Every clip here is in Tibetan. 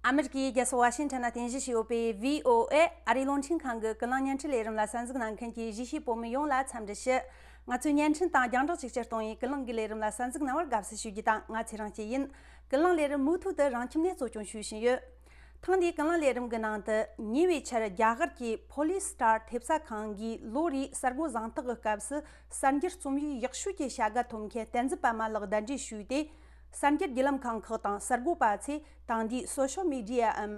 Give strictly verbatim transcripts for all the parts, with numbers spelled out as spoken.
ཨ་མི་རི་ཀའི་རྒྱལ་ས་ཝ་ཤིང་ཊོན་ན་རྟེན་གཞི་བྱས་ཡོད་པའི་བྷི་ཨོ་ཨེ་ཨ་རིའི་རླུང་འཕྲིན་ཁང་གི་ཀུན་གླེང་བརྙན་འཕྲིན་ལས་རིམ་ལ་གསན་གཟིགས་གནང་མཁན་གྱི་གཞིས་བྱེས་བོད་མི་ཡོངས་ལ་འཚམས་འདྲི་ཞུ། ང་ཚོའི་བརྙན་འཕྲིན་དང་རྒྱང་བསྒྲགས་ཅིག་ཅར་གཏོང་བའི་ཀུན་གླེང་གི་ལས་རིམ་ལ་གསན་གཟིགས་གནང་བར་དགའ་བསུ་ཞུ་རྒྱུ་དང་། ང་ཚེ་རིང་སྐྱིད་ཡིན། ཀུན་གླེང་ལས་རིམ་མུ་མཐུད་དུ་རང་ཁྱིམ་ནས་གཙོ་སྐྱོང་ཞུ་བཞིན་ཡོད། ཐེངས་འདིའི་ཀུན་གླེང་ལས་རིམ་གྱི་ནང་དུ། ཉེ་བའི་ཆར་རྒྱ་གར་གྱི་ཕོ་ལི་སི་ཊར་ཐེབས་རྩ་ཁང་གིས་ལོ་རེའི་གསར་འགོད་གཟེངས་རྟགས་ཀྱི་སྐབས་སུ་གསར་འགྱུར་རྩོམ་ཡིག་ཡག་ཤོས་ཀྱི་བྱ་དགའ་ཐོབ་མཁན་བསྟན་འཛིན་པད་མ་ལགས་གདན་འདྲེན་ཞུས་ཏེ། གསར་འགྱུར་བརྒྱུད་ལམ་ཁང་ཁག་དང་གསར་འགོད་པ་ཚོས་དེང་དུས་སོ་ཤལ་མི་ཌི་ཡའམ་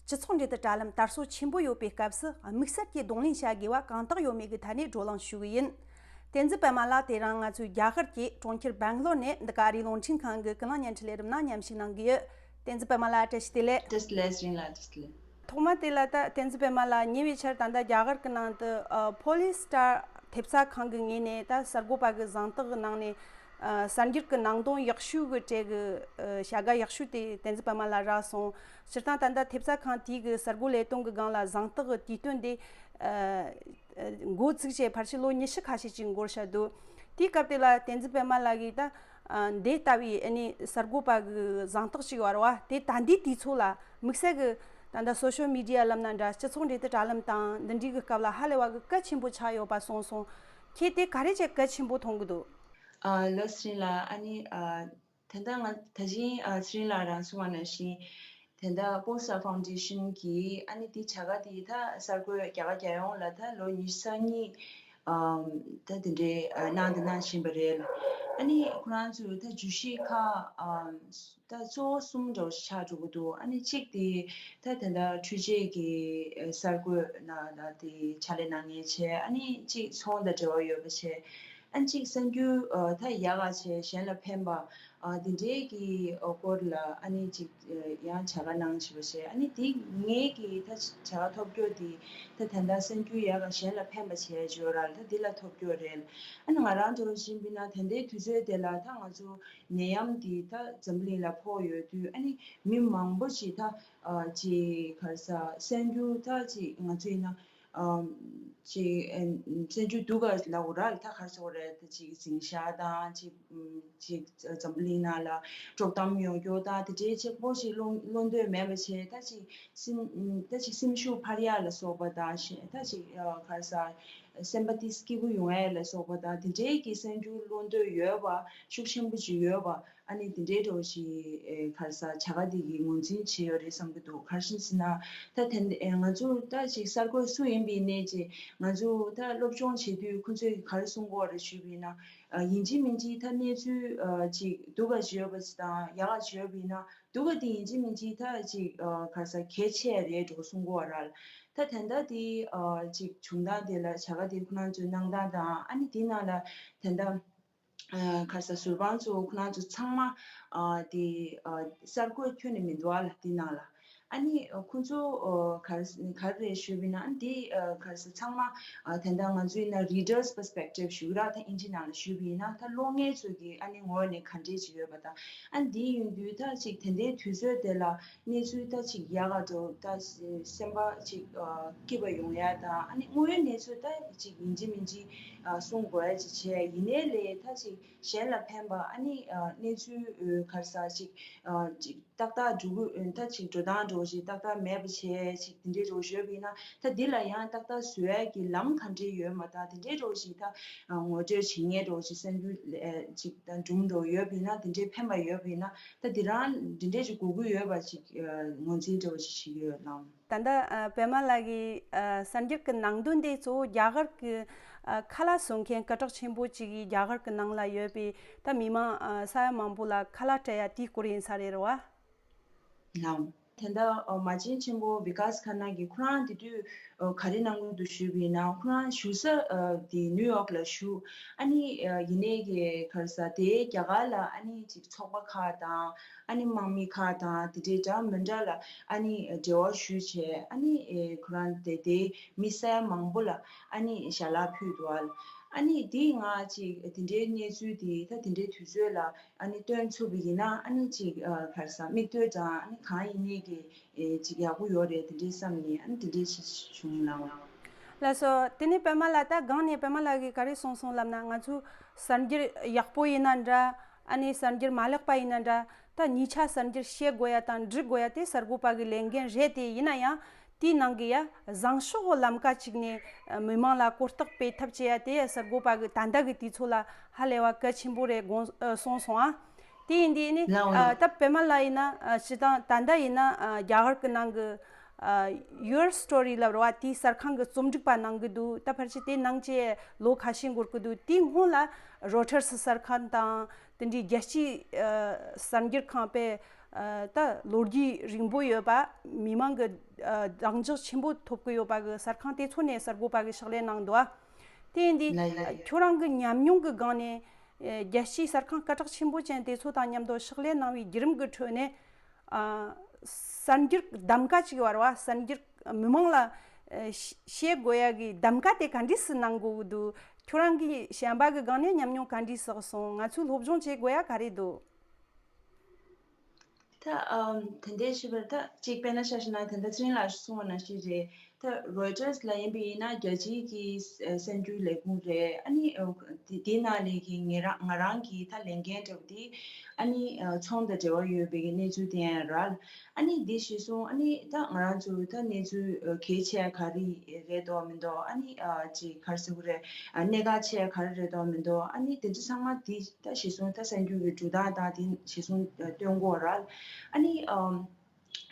སྤྱི་ཚོགས་འབྲེལ་མཐུད་དྲ་ལམ་དར་སྲོལ་ཆེན་པོ་ཡོད་པའི་སྐབས་སུ་དམིགས་བསལ་གྱིས་གདོང་ལེན་བྱ་དགོས་པ་གང་དག་ཡོད་མེད་ཀྱི་ཐད་ནས་བགྲོ་གླེང་ཞུ་གི་ཡིན། བསྟན་འཛིན་པད་མ་ལགས་དེ་རིང་ང་ཚོའི་རྒྱ་གར་གྱི་གྲོང་ཁྱེར་སྦེང་ལོར་ནས་འདི་ག་ཨ་རིའི་རླུང་འཕྲིན་ཁང་གི་ཀུན་གླེང་བརྙན་འཕྲིན་ལས་རིམ་ནང་མཉམ་ཞུགས་གནང་གི་ཡོད། བསྟན་འཛིན་པད་མ་ལགས་བཀྲ་ཤིས་བདེ་ལེགས། བཀྲ་ཤིས་བདེ་ལེགས། ཐོག་མ་དེ་ལ་ད་བསྟན་འཛིན་པད་མ་ལགས། ཉེ་བའི་ཆར་ད་ལྟ་རྒྱ་གར་གྱི་ནང་དུ་ཨ་ཕོ་ལི་སི་ཊར་ཐེབས་རྩ་ཁང་གི་ངོས་ནས་ད་གསར་འགོད་པ་གི་གཟེངས་རྟགས་གི་ནང་ནས་ཨ་གསར་འགྱུར་གྱི་ནང་དོན་ཡག་ཤོས་ཀྱི་གྲས་ཀྱི་ཨ་བྱ་དགའ་ཡག་ཤོས་དེ་བསྟན་འཛིན་པད་མ་ལགས་རག་སོང་། སྤྱིར་བཏང་ད་ལྟ་ཐེབས་རྩ་ཁང་དེའི་གི་གསར་འགོད་ལས་དོན་གྱི་སྒང་ལ་གཟེངས་རྟགས་ཀྱི་དུས་སྟོན་དེ་ཨ་འགོ་བཙུགས་བྱས་ཕལ་ཆེར་ལོ་ཉི་ཤུ་ཁ་ཤས་ཅིག་འགོར་བཞག་འདུག་དེའི་སྐབས་དེ་ལ་བསྟན་འཛིན་པད་མ་ལགས་ཀྱིས་ད་ཨ་འདི་ལྟ་བུའི་ཨ་ནི་གསར་འགོད་པ་གི་གཟེངས་རྟགས་ཤིག་ཡོད་རེད་བ། དེ་ད་ལྟའི་དུས་ཚོད་ལ་དམིགས་བསལ་གྱི་ད་ལྟ་སོ་ཤལ་མི་ཌི་ཡ་ལབ་ན་འདྲ། སྤྱི་ཚོགས་འབྲེལ་མཐུད་དྲ་ལམ་དང་འདི་འདྲའི་གི་སྐབས་ལ་ཧ་ལས་པ་གི་གལ་ཆེན་པོ་ཆགས་ཡོད་པ་གསུངས་སོང་། ཁྱེད་དེ་ག་རེ་བྱས་གལ་ཆེན་པོ་མཐོང་གི་འདུག་ཨ་ལགས་སོ། ཚེ་རིང་ལགས། ཨ་ནི་ཨ་ད་ལྟ་ང་ད་ཅིང་ཨ་ཚེ་རིང་ལགས་རང་གསུངས་པ་ནང་བཞིན། དེ་འདྲ་པོ་སི་ཊར་ཕའུན་ཌེ་ཤན་གྱིས་ཨ་ནི་དེ་བྱ་དགའ་དེ་ད་གསར་འགོད་རྒྱ་གར་རྒྱལ་ཡོངས་ལ་ད་ལོ་ཉི་ཤུ་རྩ་གཉིས་ཨམ་ད་དེ་འདྲའི་ཨ་གནང་དང་གནང་བཞིན་པ་རེད་ལ། ཨ་ནི་ཁོ་རང་ཚོས་ད་བརྗོད་གཞི་ཁག་ཨམ་ད་གཙོ་བོ་གསུམ་འདྲ་བོ་ཆགས་འགྲོ་གི་འདུག་ཨ་ནི་གཅིག་དེ་ད་དེ་འདྲ་འཕྲུལ་ཆས་ཀྱི་ཨ་གསར་འགོད་ནང་ལ་དེ་ཕྱག་ལས་གནང་མཁན་བྱས། ཨ་ནི་གཅིག་ཚོང་དང་འབྲེལ་བ་ཡོད་པ་བྱས། ཨ་ནི་གཅིག་གསར་འགྱུར་ཨ་ད་ཡག་ག་བྱས་གཞན་ལ་ཕན་པ་ཨ་དེ་འདྲའི་གི་ཨ་སྐོར་ལ་ཨ་ནི་གཅིག་ཨ་ཡང་བྱ་དགའ་གནང་བྱས་པ་བྱས། ཨ་ནི་དེ་ངའི་གི་ད་བྱ་དགའ་ཐོབ་རྒྱུ་དེ་ད་དེ་འདྲ་གསར་འགྱུར་ཡག་ག་གཞན་ལ་ཕན་པ་བྱས་བརྗོད་ར་ལ་ད་དེ་ལ་ཐོབ་རྒྱུ་རེད། ཨ་ནི་ང་རང་འདྲ་བོ་ཞིག་ཡིན་ན་ད་ལྟའི་དུས་ཚོད་དེ་ལ་ད་ང་ཚོ་ནད་ཡམས་དེ་ད་འཛམ་བུ་གླིང་ལ་ཕོག་ཡོད་དུས། ཨ་ནི་མི་མང་པོ་ཞིག་ད་ཨ་ཅིག་ག་རེ་ཟ་གསར་འགྱུར་ད་ཅིག་ང་ཚོ་ཡིན་ན་ཨམ་ཅིག་ཨ་གསར་འགྱུར་སྡུག་ག་ལབ་དགོས་ར་ལ། ད་ག་རེ་ཟ་དགོས་རེད། ད་ཅིག་འཛིང་ཤག་དང་ཅིག་ཨམ་ཅིག་འཛམ་བུ་གླིང་ནང་ལ་དཀྲོག་གཏམ་ཡོང་རྒྱུ་དང་དེ་འདྲའི་ཅིག་པོ་ཞིག་བློ་བློ་འདོད་མེད་པ་བྱས། ད་ཅིག་སེམས་ཨམ་ད་ཅིག་སེམས་ཤུགས་འཕར་ཡག་ལ་སོགས་པ་དང་ཞེ་ད་ཅིག་ཨ་ག་རེ་ཟ་སེམས་པ་ཏིས་སྐྱིད་པོ་ཡོང་ཡས་ལ་སོགས་པ་དང་དེ་འདྲའི་གི་གསར་འགྱུར་བློ་འདོད་ཡོད་པ་ཤུགས་ཆེན་པོ་ཅིག་ཡོད་པ། ཨ་ནི་དེ་འདྲའི་འདྲ་བོ་ཞིག་ཨེ་ག་རེ་ཟ་བྱ་དགའ་དེ་གི་ངོས་འཛིན་བྱས་ཡོད་རེད་བསམ་གྱི་འདུག་ག་རེ་བྱས་ཟེར་ན་ད་དེ་ཨེ་ང་ཚོ་ད་ཅིག་གསར་འགོད་སུ་ཡིན་པ་ཡིན་ནའི་ཅིག་ང་ཚོ་ད་སློབ་སྦྱོང་བྱེད་དུས་ཁོ་ཚོས་ག་རེ་གསུང་གི་ཡོད་རེད་ཞུས་པ་ཡིན་ན། ཨ་ཡིན་གཅིག་མིན་གཅིག་ད་གནས་ཚུལ་ཨ་ཅིག་སྡུག་ག་ཅིག་ཡོད་པ་ཅིག་དང་ཡག་ག་ཅིག་ཡོད་པ་ཡིན་ན། སྡུག་ག་དེ་ཡིན་གཅིག་མིན་གཅིག་ད་ཅིག་ཨ་ག་རེ་ཟ་གལ་ཆེ་རེད་འགྲོ་གསུང་གི་ཡོད་ར་ལ། ད་དེ་འདྲ་དེ་ཨ་ཅིག་བྱུང་སྟངས་དེ་ལ་བྱ་དགའ་དེ་ཁོ་རང་ཚོའི་གནང་སྟངས་དང་། ཨ་ནི་དེ་ནང་ལ་དེ་འདྲ་ཨ་ག་རེ་ཟ་ཟུར་དཔང་ཚོ་ཁོ་རང་ཚོ་ཚང་མ་ཨ་དེ་ཨ་གསར་འགོད་ཁྱོན་ནས་མི་འདུག་ཨ་ལ་དེ་ནང་ལ། ཨ་ནི་ཨ་ཁོ་ཚོ་ཨ་ག་རེ་ག་རེ་རེད་ཞུས་པ་ཡིན་ན། ཨ་ནི་དེ་ཨ་ག་རེ་ཟ་ཚང་མ་ཨ་དེ་འདྲ་ང་ཚོ་ཡིན་ན་reader's perspective ཞུ་གི་ར། ད་ཨིན་ཇི་ནང་ལ་ཞུས་པ་ཡིན་ན་ད་གློག་བརྙན་ཚོ་གི་ཨ་ནི་ངོས་ནས་ག་འདྲས་ཅིག་ཡོད་པ་དང་། ཨ་ནི་དེ་ཡིན་དུས་ད་ཅིག་དེ་འདྲའི་དུས་ཚོད་དེ་ལ་གནས་ཚུལ་ད་ཅིག་ཡག་ག་འགྲོ་ད་སེམས་པ་ཅིག་ཨ་སྐྱིད་པ་ཡོང་ཡ་དང་། ཨ་ནི་དངོས་ཡོད་གནས་ཚུལ་ད་ཅིག་ཡིན་གཅིག་མིན་གཅིག་ཨ་གསུང་དགོས་ཡ་ཅིག་བྱས། ཡིན་ནའི་ལས་ད་ཅིག་གཞན་ལ་ཕན་པ། ཨ་ནི་ཨ་གནས་ཚུལ་ཨ་ག་རེ་ཟ་ཅིག་ཨ་ཅིག་ཏག་ཏག་འགྲོ་གི་ད་ཅིག་འགྲོ་སྟངས་འགྲོ་ཅིག་ཏག་ཏག་མེད་པ་བྱས་ཅིག་དེ་འདྲའི་འགྲོ་ཡོད་པ་ཡིན་ན། ད་འདི་ལ་ཡང་ཏག་ཏག་བཟོ་ཡ་གི་ལམ་ག་འདྲའི་ཡོད་མ། ད་དེ་འདྲའི་འགྲོ་ཞིག་ད་ངོ་སྤྲོད་བྱེད་མཁན་འགྲོ་ཞིག་གསར་འགྱུར་ཅིག་ད་སྒྲུང་འགྲོ་ཡོད་པ་ཡིན་ན། དེ་འདྲའི་ཕན་པ་ཡོད་པ་ཡིན་ན། ད་འདི་རང་འདི་འདྲའི་ཅིག་དགོས་ཀྱི་ཡོད་པ་ཅིག་ངོས་འཛིན་འགྲོ་ཞིག་བྱེད་ཀྱི་ཡོད་ལམ། ད་ལྟ་ཨ་པད་མ་ལགས་ཀྱིས་ཨ་གསར་འགྱུར་གྱི་ནང་དོན་དེ་གཙོ་བོ་རྒྱ་གར་གྱི་ཨ་ཁ་ལག་བཟོ་མཁན་སྐད་གྲགས་ཆེན་པོ་གཅིག་གིས་རྒྱ་གར་གྱི་ནང་ལ་ཡོད་པའི་ད་མི་མང་ཨ་ས་ཡ་མང་པོ་ལ་ཁ་ལག་སྤྲད་ཡ་དེའི་སྐོར་ཡིན་ས་རེད་རེད་བ། ལགས། དེ་འདྲ་ཨ་མ་བྱན་ཆེན་པོ་བི་ཀཱས་ཁ་ན་གིས་ཁོ་རང་དེ་དུས་ཨ་ག་རེ་གནང་གི་འདུག་ཞུས་པ་ཡིན་ན། ཁོ་རང་བཞུགས་ས་ཨ་དེ་ནིའུ་ཡོག་ལ་བཞུགས། ཨ་ནི་ཨ་ཡིན་ནའི་གི་ག་རེ་ཟ་དེ་རྒྱ་གར་ལ་ཨ་ནི་ཅིག་ཚོགས་པ་ཁག་དང་། ཨ་ནི་དམག་མི་ཁག་དང་དེ་འདྲའི་འདྲ་མི་འདྲ་ལ་ཨ་ནི་འབྲེལ་བ་ཞུས་བྱས། ཨ་ནི་ཨེ་ཁོ་རང་དེ་དེ་མི་ས་ཡ་མང་པོ་ལ་ཨ་ནི་ཞལ་ལག་ཕུལ་འདུག་ཨ། ཨ་ནི་དེ་ང་ཅིག་དེ་འདྲའི་གནས་ཚུལ་དེ་ད་དེ་འདྲའི་དུས་ཚོད་ལ་ཨ་ནི་སྟོན་ཐུབ་པ་ཡིན་ན། ཨ་ནི་ཅིག་ཨ་ག་རེ་ཟ་མིག་ལྟོས་དང་། ཨ་ནི་གང་ཡིན་ནའི་གི་ཨེ་ཅིག་ཡག་པོ་ཡོད་རེད། དེ་འདྲའི་བསམ་ནས་ཨ་ནི་དེ་འདྲའི་ཞིག་བྱུང་ལགས། ལགས་སོ། དེ་ནས་པད་མ་ལགས། ད་སྒང་ནས་པད་མ་ལགས་ཀྱིས་ག་རེ་གསུངས་སོང་ལབ་ན། ང་ཚོས་གསར་འགྱུར་ཡག་པོ་ཡིན་ན་འདྲ། ཨ་ནི་གསར་འགྱུར་མ་ལེགས་པ་ཡིན་ན་འདྲ། ད་གཉིས་ཆ་གསར་འགྱུར་བཤད་དགོས་ཡ་དང་འབྲི་དགོས་ཡ་དེ་གསར་འགོད་པ་གི་ལས་འགན་རེད། དེ་ཡིན་ན་ཡང་དེའི་ནང་གི་ཡ་བཟང་ཕྱོགས་ལམ་ཀ་གཅིག་ནས་མི་མང་ལ་གོ་རྟོགས་སྤེལ་ཐབས་བྱེད་ཡ་དེ་གསར་འགོད་པ་གི་ད་ལྟ་གི་དུས་ཚོད་ལ་ཧ་ལས་པ་གལ་ཆེན་པོ་རེད་དགོངས་ཨ་གསུངས་སོང་ཨ། དེ་ཡིན་དུས་ནི་ལའོ་ཨ་ད་པད་མ་ལགས་ཡིན་ན་ཨ་སྤྱི་བཏང་ད་ལྟ་ཡིན་ན་ཨ་རྒྱ་གར་གི་ནང་གི་ཨ་Your Story ལབ་ར་བ་དེའི་གསར་ཁང་གི་རྩོམ་སྒྲིག་པ་གནང་གི་འདུག་ད་ཕལ་ཆེར་དེ་གནང་བྱས་ལོ་ཁ་ཤས་འགོར་གི་འདུག་དེའི་སྔོན་ལ་Reuters གསར་ཁང་དང་དེ་འདྲའི་རྒྱལ་སྤྱིའི་ཨ་གསར་འགྱུར་ཁང་པས་ཨ་ད་ལོ་རྒྱུས་རིང་པོ་ཡོད་པ། མི་མང་གི་ཨ་བདག་འཇགས་ཆེན་པོ་ཐོབ་གི་ཡོད་པ་གི་གསར་ཁང་དེ་ཚོ་ནས་གསར་འགོད་པ་གི་ཕྱག་ལས་གནང་འདུག་ཨ། དེ་ཡིན་དུས་ལ་ལ་ཡ་ཁྱོད་རང་གི་ཉམས་མྱོང་གི་སྒང་ནས་ཨ་རྒྱལ་སྤྱིའི་གསར་ཁང་སྐད་གྲགས་ཆེན་པོ་ཅན་དེ་ཚོ་དང་མཉམ་དུ་ཕྱག་ལས་གནང་བའི་བརྒྱུད་རིམ་གི་ཁྲོད་ནས་ཨ་གསར་འགྱུར་གདམ་ག་ཅིག་བར་བ་གསར་འགྱུར་མི་མང་ལ་ཨ་བཤད་དགོས་ཡ་གི་གདམ་ག་དེ་ག་འདྲས་སུ་གནང་དགོས་ཀྱི་འདུག་ཁྱོད་རང་གི་བྱམས་པ་གི་སྒང་ནས་ཉམས་མྱོང་ག་འདྲས་བསགས་སོང་། ང་ཚོས་སློབ་སྦྱོང་བྱེད་དགོས་ཡ་ག་རེ་འདུག་ད་ཨམ་དེ་འདྲའི་ཞུས་པར་ད་གཅིག་དཔེར་ན་ཆ་བཞག་ན་ད་ལྟ་ཚེ་རིང་ལགས་གསུངས་པ་ནང་བཞིན་རེད། ད་Reuters ལ་ཡིན་པ་ཡིན་ན་རྒྱལ་སྤྱིའི་གི་ཨ་གསར་འགྱུར་ལས་ཁུངས་རེད། ཨ་ནི་ཨ་དེ་དེའི་ནང་ལས་གི་ང་རང་ང་རང་གི་ད་ལས་འགན་འདྲ་བོ་དེ་ཨ་ནི་ཨ་ཚོང་དང་འབྲེལ་བ་ཡོད་པའི་གི་གནས་ཚུལ་དེ་ཡང་རེད། ཨ་ནི་འདི་གཞིར་བཟུང་ཨ་ནི་ད་ང་རང་ཚོ་ད་གནས་ཚུལ་ཨ་གལ་ཆེ་ག་རེ་རེད་འདུག་མི་འདུག་ཨ་ནི་ཨ་ཅིག་ག་རེ་ཟེར་དགོས་རེད། ཨ་གནད་འགག་ཆེ་ག་རེ་རེད་འདུག་མི་འདུག་ཨ་ནི་དེ་ཚོ་ཚང་མ་དེ་ད་གཞིར་བཟུང་ད་གསར་འགྱུར་གྱི་འགྲོ་སྟངས་དང་དེ་གཞིར་བཟུང་སྟོན་དགོས་རེད། ཨ་ནི་ཨམ་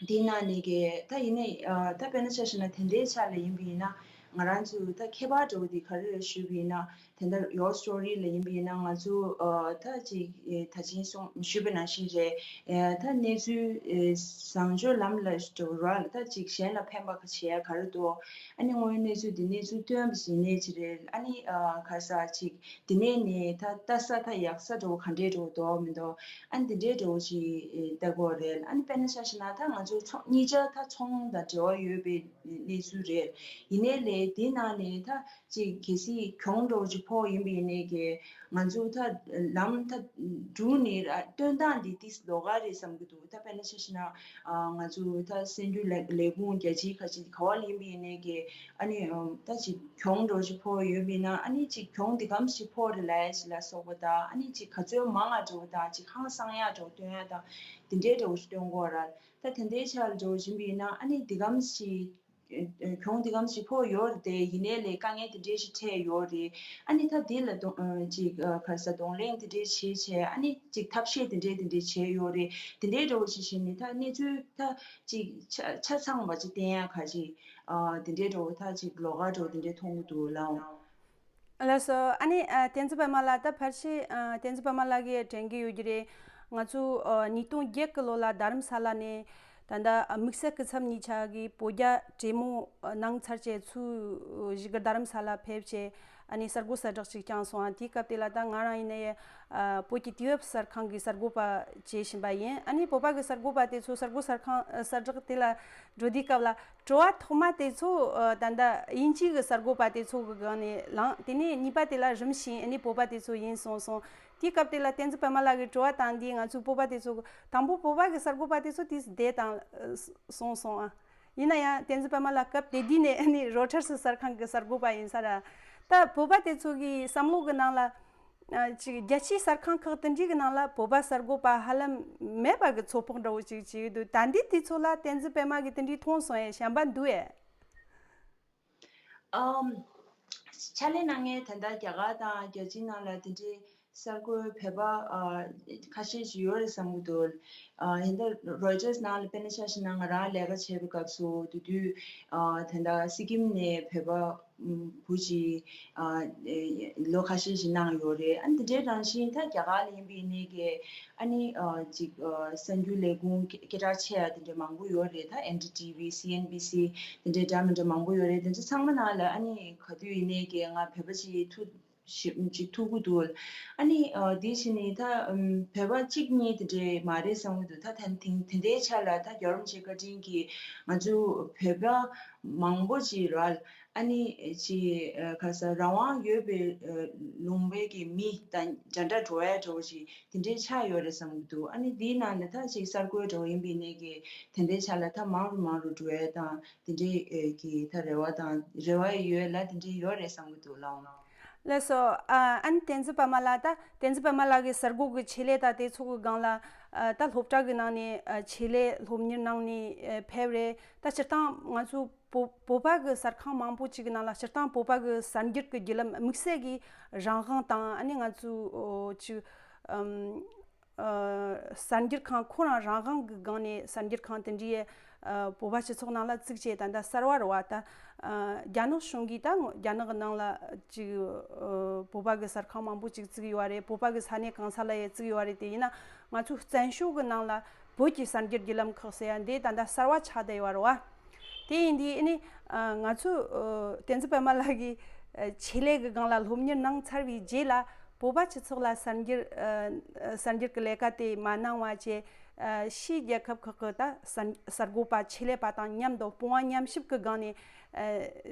དེའི་ནང་ནས་ཀྱི་ད་ཡིན་ནའི་ཨ་ད་དཔེར་ན་ཆ་བཞག་ན་དེ་འདྲའི་ཆ་ལ་ཡིན་པ་ཡིན་ན་ང་རང་ཚོ་ད་ཁྱད་པར་འདྲ་བོ་དེ་ག་རེ་རེད་ཞུས་པ་ཡིན་ན། དེ་འདྲ་Your Story ལ་ཡིན་པ་ཡིན་ན་ང་ཚོ་ཨ་ད་ཅིག་ཨེ་ད་ཅིང་གསུངས་ཞུས་པ་ནང་བཞིན་རེད། ཨེ་ད་གནས་ཚུལ་ཨེ་བཟང་སྤྱོད་ལམ་ལ་འགྲོ་ར་ལ་ད་ཅིག་གཞན་ལ་ཕན་པ་ག་བྱེད་ཡ་ག་རེ་འདུག་ཨ་ནི་དངོས་ཡོད་གནས་ཚུལ་འདི་གནས་ཚུལ་སྟོན་པ་ཞིག་ཡིན་ནའི་ཅི་རེད། ཨ་ནི་ཨ་ག་རེ་ཟ་ཅིག་འདི་ནས་ནས་ད་ལྟ་ས་ད་ཡག་ས་འགྲོ་ག་འདྲས་འགྲོ་འདུག་མི་འདུག་ཨ་ནི་འདི་འདྲས་འགྲོ་ཅིག་ཨེ་ལྟ་དགོས་རེད། ཨ་ནི་དཔེར་ན་ཆ་བཞག་ན་ད་ང་ཚོ་ཚོང་གཉིས་ཆ་ད་ཚོང་དང་འབྲེལ་བ་ཡོད་པའི་གནས་ཚུལ་རེད། ཡིན་ནའི་ལས་དེའི་ནང་ནས་ད་ཅིག་གལ་སྲིད་གྱོང་འདྲ་བོ་ཅིག་ཕོག་ཡིན་པ་ཡིན་ནའི་གི་ང་ཚོ་ད་ལམ་ད་འགྲུལ་ནས་ར་སྟོན་སྟངས་འདི་ཏིས་ལོགས་ཀ་རེད་བསམ་གྱི་འདུག་ད་དཔེར་ན་ཆ་བཞག་ན་ཨ་ང་ཚོ་ད་གསར་འགྱུར་ལས་ལས་ཁུངས་རྒྱལ་སྤྱིའི་ཁ་ཆེ་ག་བ་ལ་ཡིན་པ་ཡིན་ནའི་གི་ཨ་ནི་ཨམ་ད་ཅིག་གྱོང་འདྲ་བོ་ཅིག་ཕོག་ཡོད་པ་ཡིན་ན་ཨ་ནི་ཅིག་གྱོང་འདི་གམ་ཞིག་ཕོག་རེད་ལབ་ཡ་ཞིག་ལ་སོགས་པ་དང་ཨ་ནི་ཅིག་ག་ཚོད་མང་ང་འདྲ་བོ་དང་ཅིག་ཧང་སང་ཡ་འདྲ་བོ་སྟོན་ཡ་དང་དེ་འདྲའི་འདྲ་བོ་ཞིག་སྟོན་དགོས་ར། ད་དེ་འདྲའི་ཆ་ལ་འདྲ་བོ་ཡིན་པ་ཡིན་ན་ཨ་ནི་འདི་གམ་ཞིག་གྱོང་འདི་གམ་ཞིག་ཕོག་ཡོད་རེད་དེ། ཡིན་ནའི་ལས་དཀའ་ངལ་དེ་འདྲའི་ཞིག་འཕྲད་ཡོད་རེད། ཨ་ནི་ད་འདི་ལ་གདོང་ཅིག་ག་རེ་ཟ་གདོང་ལེན་དེ་འདྲའི་བྱེད་བྱས་ཨ་ནི་ཅིག་ཐབས་ཤེས་དེ་འདྲའི་དེ་འདྲའི་བྱས་ཡོད་རེད། དེ་འདྲའི་འདྲ་བོ་ཞིག་བྱས་ནས་ད་གནས་ཚུལ་ད་ཅིག་ཆ་ཆ་ཚང་བ་ཅིག་བསྟན་ཡ་ག་ཅིག་དེ་འདྲའི་འདྲ་བོ་ད་ཅིག་ལོགས་ཀ་འདྲ་བོ་དེ་འདྲའི་མཐོང་གི་འདུག་ལགས། ལགས་སོ། ཨ་ནི་ཨ་བསྟན་འཛིན་པད་མ་ལགས། ད་ཕལ་ཆེར་ཨ་བསྟན་འཛིན་པད་མ་ལགས་ཀྱིས་དྲན་གྱི་ཡོད་ཀྱི་རེད། ང་ཚོ་ཨ་ཉིས་སྟོང་བརྒྱད་ཀྱི་ལོ་ལ་རྡ་རམ་ས་ལ་ནས་ད་ལྟ་ཨ་དམིགས་བསལ་སྐུ་ཚབ་གཉིས་ཆ་གིས་བོད་རྒྱ་གྲོས་མོལ་ཨ་གནང་ཚར་བྱས་ཚུར་ཞིག་གི་རྡ་རམ་ས་ལ་ཕེབས་བྱས་ཨ་ནི་གསར་འགོད་གསལ་བསྒྲགས་ཅིག་བསྐྱངས་སོང་ཨ། དེའི་སྐབས་དེ་ལ་ད་ང་རང་ཡིན་ནའི་ཨ་བོད་ཀྱི་དུས་བབ་གསར་ཁང་གི་གསར་འགོད་པ་བྱེད་བཞིན་པ་ཡིན། ཨ་ནི་བོད་པ་གི་གསར་འགོད་པ་དེ་ཚོ་གསར་འགོད་གསར་ཁང་ཨ་གསལ་བསྒྲགས་དེ་ལ་འགྲོ་དུས་སྐབས་ལ། དྲི་བ་ཐོག་མ་དེ་ཚོ་ཨ་ད་ལྟ་དབྱིན་ཇི་གི་གསར་འགོད་པ་དེ་ཚོ་གི་སྒང་ནས་ལངས། དེ་ནས་གཉིས་པ་དེ་ལ་རིམ་བཞིན་ཨ་ནི་བོད་པ་དེ་ཚོ་ཡིན་སོང་སོང་། དེའི་སྐབས་དེ་ལ་བསྟན་འཛིན་པད་མ་ལགས་ཀྱིས་དྲི་བ་བཏང་དུས་ང་ཚོའི་བོད་པ་དེ་ཚོ་དང་པོ་བོད་པ་གི་གསར་འགོད་པ་དེ་ཚོ་དེས་བསྡད་བཏང་སོང་སོང་ཨ། ཡིན་ན་ཡང་བསྟན་འཛིན་པད་མ་ལགས་སྐབས་དེ་དུས་ནས་ཨ་ནི་རོ་ཊར་སི་གསར་ཁང་གི་གསར་འགོད་པ་ཡིན་ས་ར། ད་བོད་པ་དེ་ཚོ་གི་བསམ་བློ་གི་ནང་ལ། ཨ་ཅིག་རྒྱལ་སྤྱིའི་གསར་ཁང་ཁག་དེ་འདྲའི་གི་ནང་ལ་བོད་པ་གསར་འགོད་པ་ཧ་ལམ་མེད་པ་གི་ཚོད་དཔག་འདྲ་བོ་ཅིག་བྱེད་ཀྱི་འདུག་ད་འདི་དུས་ཚོད་ལ་བསྟན་འཛིན་པད་མ་གིས་དེ་འདྲའི་མཐོང་སོང་ཡས་བྱམས་པ་འདུག་ཡས། ཨམ། ཕྱག་ལས་གནང་མཁན་ད་ལྟ་རྒྱ་གར་དང་རྒྱལ་སྤྱིའི་ནང་ལ་དེ་འདྲའི་གསར་འགོད་བོད་པ་ཨ་ཁ་ཤས་ཤིག་ཡོད་རེད་བསམ་གྱི་འདུག་ཨ་ཡིན་ད་རོའི་ཊར་སི་ནང་ལ་དཔེར་ན་ཆ་བཞག་ན་ང་རང་ལས་ཀ་བྱེད་པའི་སྐབས་སུ་དེ་དུས་ཨ་ད་ལྟ་སི་ཀིམ་ནས་བོད་པ་བུ་གཅིག་ཨ་ལོ་ཁ་ཤས་ཤིག་གནང་ཡོད་རེད། ཨ་ནི་དེ་འདྲའི་རང་བཞིན་ད་རྒྱ་གར་ལ་ཡིན་པའི་ནས་ཀྱི་ཨ་ནི་ཨ་ཅིག་ཨ་གསར་འགྱུར་ལས་ཁུངས་སྐད་སྐད་གྲགས་ཆེ་ཡ་དེ་འདྲ་མང་པོ་ཡོད་རེད། ད་ཨེན་ཌི་ཊི་ཝི། སི་ཨེན་བི་སི་དེ་འདྲའི་འདྲ་མི་འདྲ་མང་པོ་ཡོད་རེད། དེ་འདྲ་ཚང་མ་ནང་ལ་ཨ་ནི་ག་དུས་ཡིན་ནས་ཀྱི་ང་བོད་པ་ཅིག་ཐུག་ཞིབ་ཅིག་ཐུག་གི་འདུག་ཨ་ནི་ཨ་དེ་བཞིན་ནི་ད་ཨམ་བོད་པ་གཅིག་གཉིས་དེ་འདྲའི་མ་རེད་བསམ་གྱི་འདུག་ད་ཐེངས་ཐེངས་དེ་འདྲའི་ཆ་ལ་ད་རྒྱལ་བ་རིན་པོ་ཆེའི་བཀའ་དྲིན་གྱིས་ང་ཚོ་བོད་པ་མང་པོ་ཅིག་ར་ཨ་ནི་ཅིག་ཨ་ག་ས་རང་དབང་ཡོད་པའི་ཨ་ལུང་པའི་གི་མི་དང་འདྲ་འདྲ་འགྲོ་ཡ་འགྲོ་ཞིག་དེ་འདྲའི་ཆགས་ཡོད་རེད་བསམ་གྱི་འདུག་ཨ་ནི་དེའི་ནང་ནས་ད་ཅིག་གསར་འགོད་འགྲོ་ཡིན་པའི་ནས་ཀྱི་དེ་འདྲའི་ཆ་ལ་ད་མང་རུ་མང་རུ་འགྲོ་ཡ་དང་དེ་འདྲའི་ཨ་གི་ད་རེ་བ་དང་རེ་བ་ཡོད་ལ་དེ་འདྲའི་ཡོད་རེད་བསམ་གྱི་འདུག་ལགས། ལགས་སོ། ཨ་ཨན་བསྟན་འཛིན་པད་མ་ལགས། ད་བསྟན་འཛིན་པད་མ་ལགས་ཀྱི་གསར་འགོད་ཀྱི་ཆེད་ལས་ད་དེ་ཚོ་གི་སྒང་ལ་ཨ་ད་སློབ་གྲྭ་གི་ནང་ནས་ཨ་ཆེད་ལས་སློབ་གཉེར་གནང་ནས་ཨ་ཕེབས་རེད། ད་སྤྱིར་བཏང་ང་ཚོ་བོད་བོད་པ་གི་གསར་ཁང་མང་པོ་ཅིག་གི་ནང་ལ་སྤྱིར་བཏང་བོད་པ་གི་གསར་འགྱུར་གྱི་བརྒྱུད་ལམ་དམིགས་བསལ་གྱི་རང་དབང་དང་། ཨ་ནི་ང་ཚོ་ཨོ་ཅིག་ཨམ། ཨ་གསར་འགྱུར་ཁང་ཁོ་རང་རང་དབང་གི་སྒང་ནས་གསར་འགྱུར་ཁང་དེ་འདྲའི་ཨ་བོད་པ་སྤྱི་ཚོགས་ནང་ལ་བཙུགས་བྱས། ད་ལྟ་གསར་བ་རེད་བ། ད་ཨ་རྒྱ་ནག་གཞུང་གིས་ད་རྒྱ་ནག་གི་ནང་ལ་ཅིག་ཨ་བོད་པ་གི་གསར་ཁང་མང་པོ་ཅིག་བཙུགས་ཡོད་རེད། བོད་པ་གི་ས་གནས་གང་ས་ལ་ཡང་བཙུགས་ཡོད་རེད། དེ་ཡིན་ན་ང་ཚོའི་བཙན་བྱོལ་གི་ནང་ལ་བོད་ཀྱི་གསར་འགྱུར་བརྒྱུད་ལམ་ཁག་ཟེར་ཡ་འདི་ད་ལྟ་གསར་བ་ཆགས་བསྡད་ཡོད་རེད་བ། དེ་ཡིན་དུས་ཨ་ནི་ཨ་ང་ཚོ་ཨ་བསྟན་འཛིན་པད་མ་ལགས་ཀྱིས་ཨ་ཆེད་ལས་ཀྱི་སྒང་ལ་སློབ་གཉེར་གནང་ཚར་བའི་རྗེས་ལ་བོད་པ་སྤྱི་ཚོགས་ལ་གསར་འགྱུར་ཨ་གསར་འགྱུར་གྱི་ལས་ཀ་དེ་མ་གནང་བ་བྱས། ཨ་ཕྱིའི་རྒྱལ་ཁབ་ཁག་གི་ད་གསར་གསར་འགོད་པ་ཆེད་ལས་པ་དང་མཉམ་དུ་དཔུང་པ་མཉམ་གཤིབ་ཀྱི་སྒང་ནས་ཨ་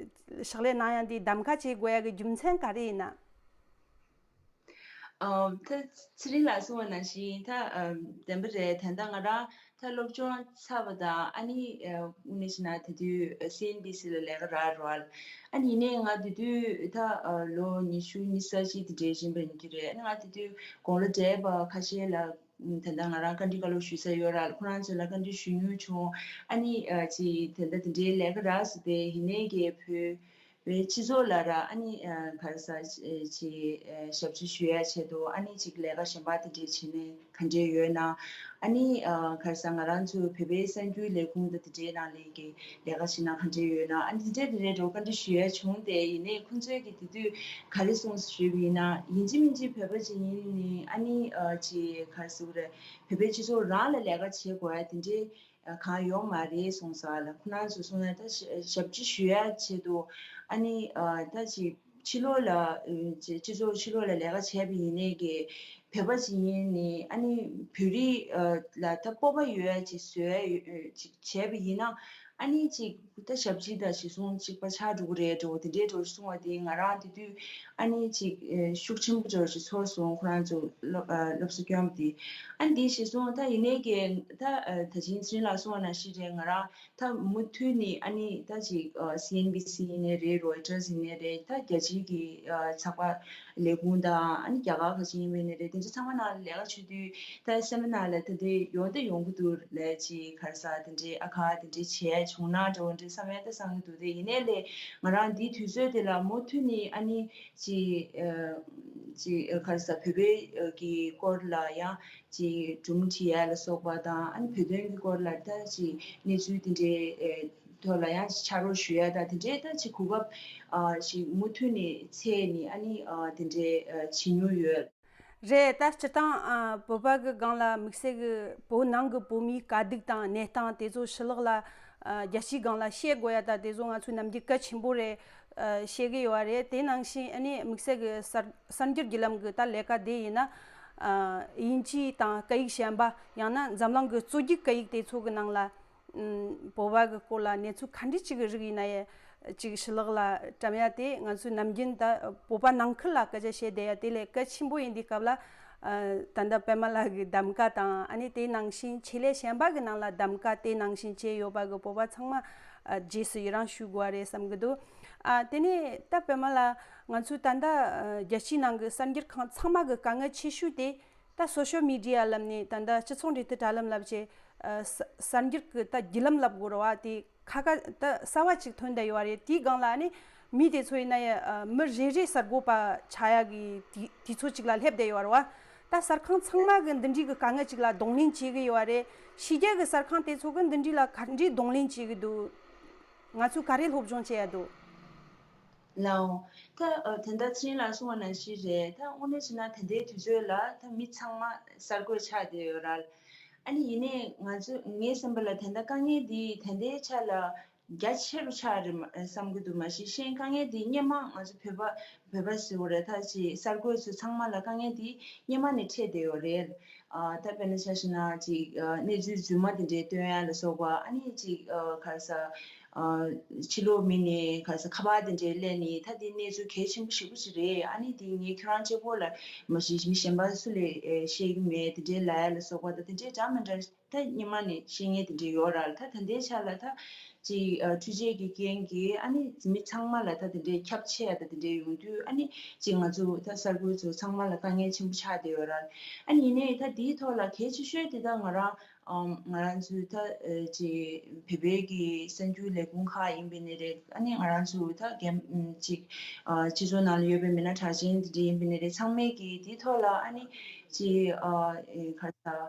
ཕྱག་ལས་གནང་ཡ་འདི་གདམ་ག་བྱེད་དགོས་ཡ་གི་རྒྱུ་མཚན་ག་རེ་ཡིན་ན། ཨ་ད་ཚེ་རིང་ལགས་གསུངས་པ་ནང་བཞིན་ད་ཨ་བདེན་པ་རེད། ད་ལྟ་ང་རང་ད་སློབ་སྦྱོང་ཚར་བ་དང་། ཨ་ནི་ཨ་དངོས་གནས་བྱས་ན་དེ་དུས་སི་ཨེན་བྷི་སི་ལ་ལས་ཀ་རག་རོལ། ཨ་ནི་ཡིན་ནའི་ང་དེ་དུས་ད་ཨ་ལོ་ཉི་ཤུ་ཉི་ཤུ་རྩ་གཅིག་དེ་འདྲའི་ཕྱིན་པ་ཡིན་གྱི་རེད། ཨ་ནི་ང་དེ་དུས་དགུང་ལོ་བགྲེས་པ་ཁ་ཤས་ལ་ད་ལྟ་ང་རང་བཀའ་འདྲི་བཀའ་སློབ་ཞུ་ས་ཡོད་ར། ཁོ་རང་ཚོ་ལ་བཀའ་འདྲི་ཞུ་མྱོང་བྱུང་། ཨ་ནི་ཨ་ཅིག་ད་ལྟ་དེ་འདྲའི་ལས་ཀ་རག་སོང་སྟེ། ཡིན་ནའི་གི་བོད་བོད་སྤྱི་ཚོགས་ལ་ར། ཨ་ནི་ཨ་ག་རེ་ཟ་ཅིག་ཨ་ཞབས་ཕྱི་ཞུ་ཡ་ཆེད་དུ། ཨ་ནི་ཅིག་ལས་ཀ་གཞན་པ་དེ་འདྲའི་བྱེད་ནས་ག་འདྲའི་ཡོད་ན། ཨ་ནི་ཨ་ག་རེ་ཟ་ང་རང་ཚོ་བོད་པའི་གསར་འགྱུར་ལས་ཁུངས་དང་དེ་འདྲའི་ནང་ལ་གི་ལས་ཀ་བྱེད་ན་ག་འདྲའི་ཡོད་ན། ཨ་ནི་དེ་འདྲའི་དེ་འདྲའི་འགྲོ་བཀའ་འདྲི་ཞུ་ཡ་བྱུང་སྟེ། ཡིན་ནའི་ཁོང་ཚོས་ཀྱི་དེ་དུས་ག་རེ་གསུངས་ཞུས་པ་ཡིན་ན། ཡིན་གཅིག་མིན་གཅིག་བོད་པ་ཅིག་ཡིན་ནི། ཨ་ནི་ཨ་ཅིག་ག་རེ་ཟེར་དགོས་རེད། བོད་པའི་སྤྱི་ཚོགས་རང་ལ་ལས་ཀ་བྱེད་དགོས་ཡ་དེ་འདྲའི་གང་ཡོད་མ་རེད་གསུངས་སོང་། ལ་ཁོ་རང་ཚོ་གསུངས་ན་ད་ཞབས་ཕྱི་ཞུ་ཡ་ཆེད་དུ། ཨ་ནི་ཨ་ད་ཅིག་ཕྱི་ལོགས་ལ་སྤྱི་ཚོགས་ཕྱི་ལོགས་ལ་ལས་ཀ་བྱས་པ་ཡིན་ནའི་གི་བོད་པ་ཅིག་ཡིན་ནི། ཨ་ནི་བོད་རིགས་ལ་ད་སྤོབས་པ་ཡོད་ཡ་ཅིག་བཟོ་ཡ་ཅིག་བྱས་པ་ཡིན་ན། ཨ་ནི་ཅིག་ད་ཞབས་ཕྱི་དང་གཞི་བཟུང་གཅིག་པ་ཆགས་འགྲོ་གི་རེད་འགྲོ། དེ་འདྲའི་འགྲོ་གསུངས་པ་དེ་ང་རང་དེ་དུས་ཨ་ནི་ཅིག་ཤུགས་ཆེན་པོ་འགྲོ་ཞིག་ཚོར་སོང་། ཁོ་རང་ཚོ་སློབ་སློབ་གསོ་སྐྱོན་པ་དེ། ཨ་ནི་དེ་གཞི་བཟུང་ད་ཡིན་ནའི་གི་ད་ད་ཅིང་ཚུན་ལ་གསུངས་པ་ནང་བཞིན་རེད། ང་རང་ད་མུ་མཐུད་ནས་ཨ་ནི་ད་ཅིག་སི་ཨེན་བྷི་སི་ཡིན་ནའི་རེད། རོའི་ཊར་ཡིན་ནའི་རེད། ད་རྒྱལ་སྤྱིའི་གི་ཚགས་པར་ལས་ཁུངས་དང་། ཨ་ནི་རྒྱ་གར་ཁ་ཆེ་ཡིན་པ་ཡིན་ནའི་རེད། དེ་ཚོ་ཚང་མ་ནང་ལ་ལས་ཀ་བྱེད་དུས་ད་སེ་མི་ནར་ལ་ད་དེ་ཡོང་ད་ཡོང་གི་འདུག་ལས་ཅིག་ག་རེ་ཟ་དེ་འདྲའི་ཨ་ཁ་དེ་འདྲའི་བྱས་བྱུང་ན་འགྲོ་འདྲ་བསམ་ཡ་ད་བསམ་གི་འདུག་དེ་ཡིན་ནའི་ལས་ང་རང་འདིའི་དུས་ཚོད་དེ་ལ་མུ་མཐུད་ནས་ཨ་ནི་ཅིག་ཅིག་ག་རེ་ཟ་བོད་པའི་གི་སྐོར་ལ་ཡང་ཅིག་སྒྲུང་བྲིས་ཡ་ལ་སོགས་པ་དང་། ཨ་ནི་བོད་དོན་གྱི་སྐོར་ལ་ད་ཅིག་གནས་ཚུལ་དེ་འདྲའི་ཐོག་ལ་ཡང་ཕྱག་རོགས་ཞུ་ཡ་དང་། དེ་འདྲའི་ད་ཅིག་གོ་སྐབས་ཅིག་མུ་མཐུད་ནས་འཚོལ་ནས་ཨ་ནི་དེ་འདྲའི་བྱེད་མྱོང་ཡོད། རེད། ད་སྤྱིར་བཏང་ཨ་བོད་པ་གི་སྒང་ལ་དམིགས་བསལ་གི་བོད་ནང་གི་བོད་མིའི་དཀའ་སྡུག་དང་གནས་སྟངས་དེ་ཚོ་ཕྱི་ལོགས་ལ་ཨ་རྒྱལ་སྤྱིའི་སྒང་ལ་བཤད་དགོས་ཡ་ད་དེ་ཚོ་ང་ཚོའི་ནམ་རྒྱུན་གལ་ཆེན་པོ་རེད། ཨ་བཤད་གི་ཡོད་རེད། དེ་ནང་བཞིན་ཨ་ནི་དམིགས་བསལ་གི་གསར་གསར་འགྱུར་བརྒྱུད་ལམ་གི་ད་ལས་ཀ་དེ་ཡིན་ན་ཨ་དབྱིན་ཇི་དང་སྐད་ཡིག་གཞན་པ། ཡང་ན་འཛམ་གླིང་གི་གཙོ་རྒྱུག་སྐད་ཡིག་དེ་ཚོ་གི་ནང་ལ་ཨམ་བོད་པ་གི་སྐོར་ལ་གནས་ཚུལ་ག་འདྲ་ཅིག་གི་རིགས་ཡིན་ན་ཡང་ཅིག་ཕྱི་ལོགས་ལ་བཀྲམ་ཡ་དེ་ང་ཚོའི་ནམ་རྒྱུན་ད་བོད་པ་ནང་ཁུལ་ལ་སྐད་ཆ་བཤད་བསྡད་ཡ་དེ་ལས་གལ་ཆེན་པོ་ཡིན་དུས་སྐབས་ལ། ཨ་ད་ལྟ་པད་མ་ལགས་ཀྱི་གདམ་ག་དང་། ཨ་ནི་དེ་ནང་བཞིན་ཆེད་ལས་གཞན་པ་གི་ནང་ལ་གདམ་ག་དེ་ནང་བཞིན་བྱས་ཡོད་པ་གི་བོད་པ་ཚང་མ་ཨ་རྗེས་སུ་ཡི་རང་ཞུ་དགོས་པ་རེད་བསམ་གི་འདུག་ཨ་དེ་ནས་ད་པད་མ་ལགས། ང་ཚོའི་ད་ལྟ་ཨ་རྒྱལ་སྤྱིའི་ནང་གི་གསར་འགྱུར་ཁང་ཚང་མ་གི་དཀའ་ངལ་ཆེ་ཤོས་དེ་ད་སོ་ཤལ་མི་ཌི་ཡ་ལབ་ནས་ད་ལྟ་སྤྱི་ཚོགས་འབྲེལ་མཐུད་དྲ་ལམ་ལབ་བྱས། ཨ་གསར་འགྱུར་གི་ད་བརྒྱུད་ལམ་ལབ་དགོས་རེད་བ། དེ་ཁ་ཁ་ད་གསར་བ་ཅིག་ཐོན་བསྡད་ཡོད་རེད། དེའི་སྒང་ལ་ནི་མི་དེ་ཚོ་ཡིན་ན་ཡང་ཨ་མི་རེ་རེ་གསར་འགོད་པ་ཆགས་ཡག་གི་དུས་དུས་ཚོད་ཅིག་ལ་སླེབས་བསྡད་ཡོད་རེད་བ། ད་གསར་ཁང་ཚང་མ་གི་འདི་འདྲའི་གི་དཀའ་ངལ་ཅིག་ལ་གདོང་ལེན་བྱེད་གི་ཡོད་རེད། ཕྱི་རྒྱལ་གི་གསར་ཁང་དེ་ཚོ་གི་འདི་འདྲའི་ལ་ག་འདྲའི་གདོང་ལེན་བྱེད་གི་འདུག་ང་ཚོས་ག་རེ་སློབ་སྦྱོང་བྱེད་ཡ་འདུག་ལའོ། ད་ཨ་ད་ལྟ་ཚེ་རིང་ལགས་གསུངས་པ་ནང་བཞིན་རེད། ད་དངོས་གནས་བྱས་ན་ད་ལྟའི་དུས་ཚོད་ལ་ད་མི་ཚང་མ་གསར་འགོད་ཆགས་བསྡད་ཡོད་རེད། ཨ་ནི་ཡིན་ནའི་ང་ཚོ་ངའི་བསམ་པ་ལ་ད་ལྟ་དཀའ་ངལ་འདི་ད་ལྟའི་ཆ་ལ་རྒྱ་ཆེ་རུ་ཆགས་རེད་མ་བསམ་གྱི་འདུག་མ་གཞི་གཞན་དཀའ་ངལ་འདི་སྔོན་མ་ང་ཚོ་བོད་པ་བོད་པ་ཟེར་བ་རེད། ད་ཅིག་གསར་འགོད་ཚོ་ཚང་མ་ལ་དཀའ་ངལ་འདི་སྔོན་མ་ནས་འཕྲད་བསྡད་ཡོད་རེད། ཨ་ད་དཔེར་ན་ཆ་བཞག་ན་ཅིག་ཨ་གནས་ཚུལ་རྫུན་མ་དེ་འདྲའི་སྟོན་ཡ་ལ་སོགས་པ། ཨ་ནི་ཅིག་ཨ་ག་རེ་ཟ། ཨ་ཕྱི་ལོགས་མི་ནས་ག་རེ་ཟ་ཁ་པར་དེ་འདྲའི་སླེབས་ནས། ད་དེ་གནས་ཚུལ་གལ་ཆེན་པོ་ཞེ་པོ་ཅིག་རེད། ཨ་ནི་དེ་ངས་ཁྱོད་རང་གཅིག་པོ་ལ་མ་གཞི་མི་གཞན་པ་སུ་ལ་ཨེ་བཤད་ཀྱི་མེད། དེ་འདྲའི་ལབ་ཡ་ལ་སོགས་པ་དང་། དེ་འདྲའི་འདྲ་མི་འདྲ་ད་སྔོན་མ་ནས་བཤད་མཁན་དེ་འདྲའི་ཡོད་རེད། ད་ད་ལྟའི་ཆ་ལ་ད་ཅིག་ཨ་འཕྲུལ་ཆས་ཀྱི་རྐྱེན་གྱིས་ཨ་ནི་མི་ཚང་མ་ལ་ད་དེ་འདྲའི་ཁྱབ་ཆེ་ཡ་ད་དེ་འདྲའི་ཡོང་དུས། ཨ་ནི་ཅིག་ང་ཚོ་ད་གསར་འགོད་ཚོ་ཚང་མ་ལ་དཀའ་ངལ་ཆེན་པོ་ཆགས་བསྡད་ཡོད་རེད། ཨ་ནི་ཡིན་ནའི་ད་དེའི་ཐོག་ལ་གལ་ཆེ་ཤོས་དེ་ད་ང་རང་ཨམ་ང་རང་ཚོའི་ད་ཨ་ཅིག་བོད་པའི་གི་གསར་འགྱུར་ལས་ཁུངས་ཁག་ཡིན་པ་ཡིན་ནའི་རེད། ཨ་ནི་ང་རང་ཚོ་ད་རྒྱ་ཨམ་ཅིག་ཨ་སྤྱི་ཚོགས་ནང་ལ་ཡོད་པའི་མི་སྣ་གྲགས་ཅན་དེ་འདྲ་ཡིན་པ་ཡིན་ནའི་རེད། ཚང་མས་གི་དེའི་ཐོག་ལ་ཨ་ནི་ཅིག་ཨ་ཨེ་ག་རེ་ཟ།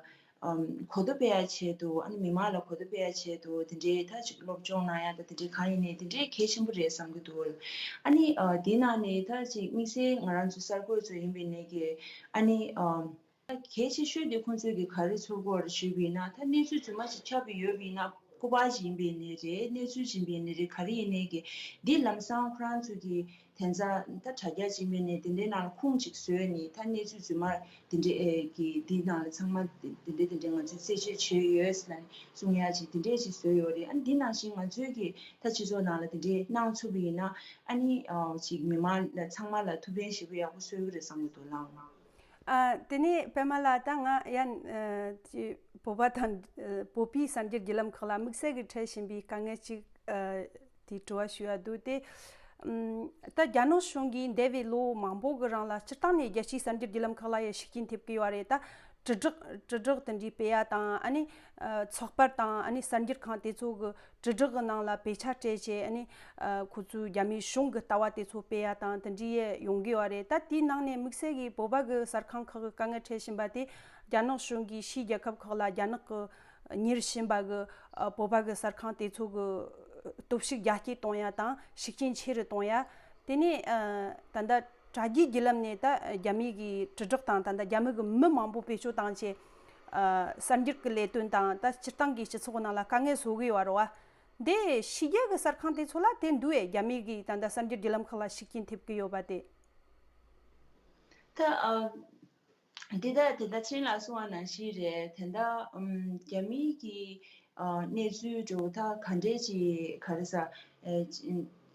ཨམ་གོ་རྟོགས་སྤེལ་ཡ་ཆེད་དུ། ཨ་ནི་མི་མང་ལ་གོ་རྟོགས་སྤེལ་ཡ་ཆེད་དུ་དེ་འདྲའི་ད་ཅིག་སློབ་སྦྱོང་གནང་ཡ་ད་དེ་འདྲའི་གང་ཡིན་ནའི་དེ་འདྲའི་གལ་ཆེན་པོ་རེད་བསམ་གྱི་འདུག། ཨ་ནི་ཨ་དེའི་ནང་ནས་ད་ཅིག་དམིགས་བསལ་ང་རང་ཚོ་གསར་འགོད་ཚོ་ཡིན་པ་ཡིན་ནའི་གི། ཨ་ནི་ཨམ་ད་གལ་ཆེ་ཤོས་དེ་ཁོང་ཚོས་གི་ག་རེ་ཚོར་གྱི་ཡོད་རེད་ཞུས་པ་ཡིན་ན། ད་གནས་ཚུལ་རྫུན་མ་ཞིག་ཁྱབ་ཡོད་པ་ཡིན་ན། སྐུ་པར་ཞིག་ཡིན་པ་ཡིན་ནའི་རེད། གནས་ཚུལ་ཞིག་ཡིན་པ་ཡིན་ནའི་རེད། ག་རེ་ཡིན་ནའི་གི་འདི་ལམ་སང་ཁོ་རང་ཚོ་གི་དེ་ཚོ་ད་དྲ་རྒྱ་ཅིག་མིན་ནས་དེ་འདྲའི་ནང་ལ་ཁུངས་ཅིག་བཟོས་ནས། ད་གནས་ཚུལ་རྫུན་མ་དེ་འདྲའི་ཨེ་གི་འདི་ནང་ལ་ཚང་མ་དེ་འདྲའི་དེ་འདྲའི་ང་ཚོས་རྩད་གཅོད་བྱས་ཡོད་ཟེར་ནས་གསུང་ཡ་ཅིག་དེ་འདྲའི་ཅིག་བཟོས་ཡོད་རེད། ཨ་ནི་འདི་ནང་བཞིན་ང་ཚོས་ཀྱི་ད་སྤྱི་ཚོགས་ནང་ལ་དེ་འདྲའི་གནང་ཐུབ་པ་ཡིན་ན། ཨ་ནི་ཨ་ཅིག་མི་མང་ལ་ཚང་མ་ལ་ཐུགས་ཕན་ཞེ་པོ་ཡག་པོ་གསོས་ཀྱི་རེད་བསམ་གྱི་འདུག་ལགས། ཨ། དེ་ནས་པད་མ་ལགས། ད་ང་ཡང་ཨ་ཅིག་བོད་པ་དང་ཨ་བོད་པའི་གསར་འགྱུར་བརྒྱུད་ལམ་ཁག་ལ་དམིགས་བསལ་གྱི་འཕྲད་བཞིན་པའི་དཀའ་ངལ་ཅིག་ཨ་དེའི་དྲི་བ་ཞུ་ཡ་འདུག་སྟེ། ཨམ། ད་རྒྱ་ནག་གཞུང་གིས་འདས་པའི་ལོ་མང་པོ་གི་རིང་ལ་སྤྱིར་བཏང་ནས་རྒྱལ་སྤྱིའི་གསར་འགྱུར་བརྒྱུད་ལམ་ཁག་ལ་ཡང་ཤུགས་རྐྱེན་ཐེབས་ཀྱི་ཡོད་རེད། ད་དྲིལ་བསྒྲགས་དྲིལ་བསྒྲགས་དེ་འདྲའི་སྤེལ་ཡ་དང་། ཨ་ནི་ཨ་ཚགས་པར་དང་། ཨ་ནི་གསར་འགྱུར་ཁང་དེ་ཚོ་གི་དྲིལ་བསྒྲགས་ཀྱི་ནང་ལ་དཔེ་ཆ་སྤྲད་བྱས། ཨ་ནི་ཨ་ཁོ་ཚོས་རྒྱ་མིའི་གཞུང་གི་ལྟ་བ་དེ་ཚོ་སྤེལ་ཡ་དང་དེ་འདྲའི་ཡོང་གི་ཡོད་རེད། ད་དེའི་ནང་ནས་དམིགས་བསལ་གྱིས་བོད་པ་གི་གསར་ཁང་ཁག་གི་དཀའ་ངལ་འཕྲད་བཞིན་པ་དེ། རྒྱ་ནག་གཞུང་གིས་ཕྱིའི་རྒྱལ་ཁབ་ཁག་ལ་རྒྱ་ནག་གི་གཉེར་བཞིན་པ་གི་ཨ་བོད་པ་གི་གསར་ཁང་དེ་ཚོ་གི་སྟོབས་ཤུགས་རྒྱ་སྐྱེད་གཏོང་ཡ་དང་ཤུགས་རྐྱེན་ཆེ་རུ་གཏོང་ཡ། དེ་ནས་ཨ་ད་ལྟ་དྲ་རྒྱའི་བརྒྱུད་ལམ་ནས་ད་རྒྱ་མི་གི་དྲིལ་བསྒྲགས་དང་། ད་ལྟ་རྒྱ་མི་གི་མི་མང་པོ་བེད་སྤྱོད་བཏང་བྱས་ཨ་གསར་འགྱུར་གི་ལས་དོན་དང་། ད་སྤྱིར་བཏང་གི་སྤྱི་ཚོགས་ནང་ལ་དཀའ་ངལ་བཟོ་གི་ཡོད་རེད་བ། འདི་ཕྱི་རྒྱལ་གི་གསར་ཁང་དེ་ཚོ་ལ་དེ་འདུག་ཨེ། རྒྱ་མི་གི་ད་ལྟ་གསར་འགྱུར་བརྒྱུད་ལམ་ཁག་ལ་ཤུགས་རྐྱེན་ཐེབས་གི་ཡོད་པ་དེ། ད་ཨ་འདི་ད་དེ་ད་ཕྱིན་ལ་གསུང་བ་ནང་བཞིན་རེད། དེ་ད་ཨམ་རྒྱ་མི་གི་ཨ་གནས་ཚུལ་འདྲ་བོ་ད་ག་འདྲས་ཅིག་ག་རེ་ཟ། ཨེ་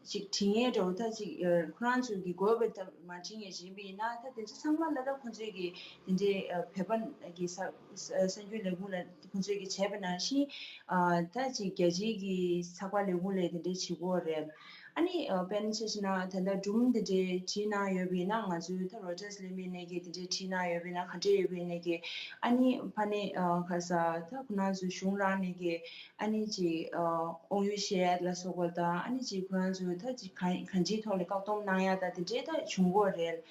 ཅིག་བྲིས་མཁན་འདྲ་བོ་ད་ཅིག་ཨ་ཁོ་རང་ཚོ་གི་དགོས་པ་ད་མ་བྲིས་མཁན་ཞིག་ཡིན་པ་ཡིན་ན། ད་དེ་ཚོ་ཚང་མ་ལ་ད་ཁོང་ཚོས་གི་དེ་འདྲའི་ཨ་བོད་པ་གི་གསར་གསར་འགྱུར་ལས་ཁུངས་ལ་ཁོང་ཚོས་གི་བྱས་པ་ནང་བཞིན། ཨ་ད་ཅིག་རྒྱལ་སྤྱིའི་གི་ཚགས་པར་ལས་ཁུངས་ལ་དེ་འདྲའི་བྱེད་དགོས་རེད། ཨ་ནི་ཨ་དཔེར་ན་ཆ་བཞག་ན་ད་ལྟ་སྒྲུང་དེ་འདྲའི་བྲིས་གནང་ཡོད་པ་ཡིན་ན། ང་ཚོའི་ད་རོ་ཊར་ལས་མི་ནས་ཀྱི་དེ་འདྲའི་བྲིས་གནང་ཡོད་པ་ཡིན་ན། ག་འདྲས་ཡོད་པ་ཡིན་ནས་ཀྱི། ཨ་ནི་ཕ་ནས་ཨ་ག་རེ་ཟ། ད་ཁོ་རང་ཚོའི་གཞུང་རང་ནས་ཀྱི་ཨ་ནི་ཅིག་ཨ་དབང་ཡོད་བཤད་ཡ་ལ་སོགས་པ་དང་། ཨ་ནི་ཅིག་ཁོ་རང་ཚོའི་ད་ཅིག་གང་གང་ཅིའི་ཐོག་ལ་བཀག་སྡོམ་གནང་ཡ་ད་དེ་འདྲའི་ད་བྱུང་གི་ཡོད་རེད།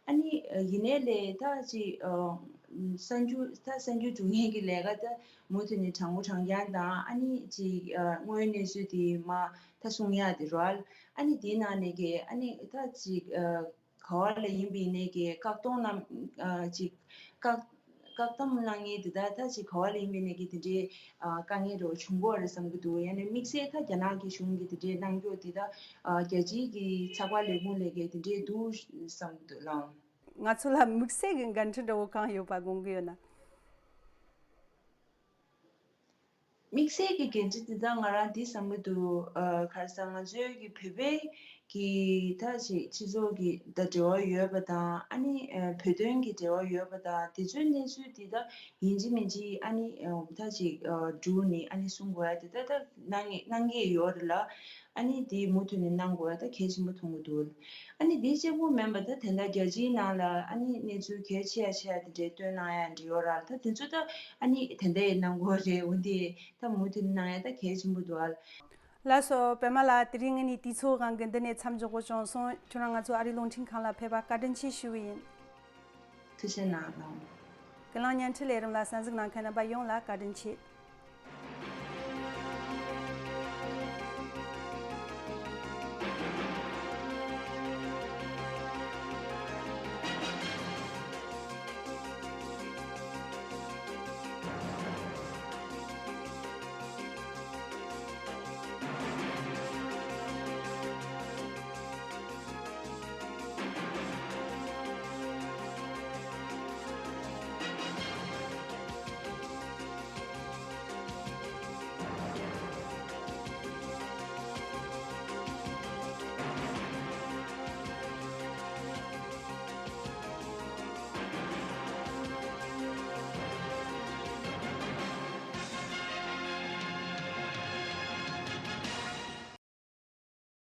ཨ་ནི་ཡིན་ནའི་ལས་ད་ཅིག་ཨ་གསར་འགྱུར་ད་གསར་འགྱུར་སྒྲུག་མཁན་གྱི་ལས་ཀ་ད་མུ་མཐུད་ནས་དྲང་པོ་དྲང་རྐྱང་དང་། ཨ་ནི་ཅིག་ཨ་དངོས་ཡོད་གནས་ཚུལ་དེ་མར་ད་གསུང་ཡ་དེ་རེད། ཨ་ནི་དེའི་ནང་ནས་ཀྱི་ཨ་ནི་ད་ཅིག་ཨ་ག་བ་ལ་ཡིན་པ་ཡིན་ནའི་ཀྱི་བཀག་སྡོམ་གནང་ཨ་ཅིག་བཀག་བཀག་སྡོམ་གནང་མཁན་དེ་ད་ད་ཅིག་ག་བ་ལ་ཡིན་པ་ཡིན་ནའི་ཀྱི་དེ་འདྲའི་ཨ་དཀའ་ངལ་འདྲ་བོ་བྱུང་གི་ཡོད་རེད་བསམ་གྱི་འདུག། ཡང་ན་དམིགས་བསལ་ད་རྒྱ་ནག་གི་གཞུང་གིས་དེ་འདྲའི་གནང་རྒྱུ་དེ་ད་ཨ་རྒྱལ་སྤྱིའི་གི་ཚགས་པར་ལས་ཁུངས་ལ་ཀྱི་དེ་འདྲའི་འདུག་བསམ་གྱི་འདུག་ལགས། ང་ཚོ་ལ་དམིགས་བསལ་གྱི་འགན་འཁྲི་འདྲ་བོ་གང་ཡོད་པ་དགོངས་ཀྱི་ཡོད་ན། དམིགས་བསལ་གྱི་འགན་འཁྲི་འདི་དག་ང་རང་འདི་བསམ་གྱི་འདུག། ཨ་ག་རེ་ཟ། ང་ཚོའི་གི་བོད་པའི་གི་ད་ཅིག་སྤྱི་ཚོགས་ཀྱི་ད་འབྲེལ་བ་ཡོད་པ་དང་། ཨ་ནི་ཨ་བོད་དོན་གྱི་འབྲེལ་བ་ཡོད་པ་དང་། དེ་ཚོའི་གནས་ཚུལ་འདི་དག་ཡིན་གཅིག་མིན་གཅིག་ཨ་ནི་ཨ་ད་ཅིག་ཨ་བསྒྲུགས་ནས་ཨ་ནི་གསུང་དགོས་ཡ་དེ་ད་ད་གནང་གནང་གི་ཡོད་རེད་ལ། ཨ་ནི་དེ་མུ་མཐུད་ནས་གནང་དགོས་ཡ་ད་གལ་ཆེན་པོ་མཐོང་གི་འདུག། ཨ་ནི་དེ་གཅིག་པོ་མིན་པ་ད་དེ་འདྲ་རྒྱལ་སྤྱིའི་ནང་ལ་ཨ་ནི་གནས་ཚུལ་གལ་ཆེ་ཡ་ཆེ་ཡ་དེ་འདྲའི་བཏོན་གནང་ཡ་འདྲ་ཡོད་ར། ད་དེ་ཚོ་ད་ཨ་ནི་དེ་འདྲ་ཡི་གནང་དགོས་རེད། འོན་ཏེ་ད་མུ་མཐུད་ནས་གནང་ཡ་ད་གལ་ཆེན་པོ་འདུག་ཨ། ལགས་སོ། པད་མ་ལགས། དེ་རིང་ངེད་གཉིས་དུས་ཚོད་དབང་གིས་འདི་ནས་མཚམས་འཇོག་དགོས་བྱུང་སོང་། ཁྱོད་རང་ང་ཚོ་ཨ་རིའི་རླུང་འཕྲིན་ཁང་ལ་ཕེབས་པ་བཀའ་དྲིན་ཆེ་ཞུ་གི་ཡིན། ཐུགས་རྗེ་གནང་ལགས། ཀུན་གླེང་བརྙན་འཕྲིན་ལས་རིམ་ལ་གསན་གཟིགས་གནང་མཁན་རྣམ་པ་ཡོངས་ལ་བཀའ་དྲིན་ཆེ།